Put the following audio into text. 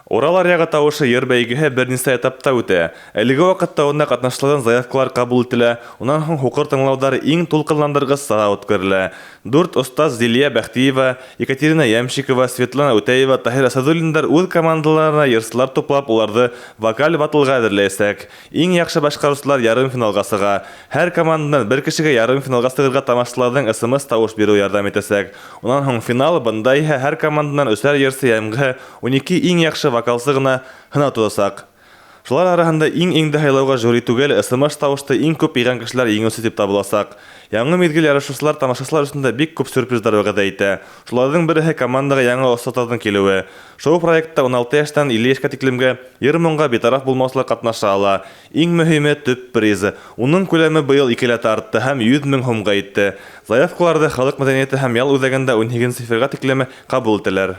Урал аръягы тауышы йыр бәйгеһе бер нисә этапта үтә. Әлеге ваҡытта унда ҡатнашыусыларҙан заявкалар ҡабул ителә, унан һуң һуҡыр тыңлауҙар иң тулҡынландырғыс сара үткәрелә. Дүрт остаз Зилиә Бәхтиева, Екатерина Ямщикова, Светлана Үтәева, Таһир Асадуллиндар үҙ командаларына йырсылар туплап, уларҙы вокаль батлға әҙерләйәсәк. Иң яҡшы башҡарыусылар ярымфиналға сыға. Һәр команданан бер кешегә ярымфиналға сығырға тамашасыларҙың СМС-тауыш биреүе ярҙам итәсәк. Унан һуң финал, бында иһә һәр команданан өсәр йырсы йәмғеһе 12 иң яҡшы вокалсы ғына һынау тотасаҡ. Шулар араһында иң-иңде һайлауға жюри түгел, СМС-тауышты иң күп йыйған кешеләр еңеүсе тип табыласаҡ. Яңы миҙгел ярышыусылар, тамашасылар өсөн дә бик күп сюрприздар вәғәҙә итә. Шуларҙың береһе командаға яңы остаздарҙың килеүе. Шоу-проектта 16 йәштән 50 йәшкә тиклемгә йыр-моңға битараф булмаусылар ҡатнаша ала. Иң мөһиме, төп приз. Уның күләме быйыл икеләтә артты һәм 100 мең һумға етте. Заявкаларҙы Халыҡ мәҙәниәте һәм ял үҙәгендә унһигеҙенсе февралгә тиклем ҡабул итәләр.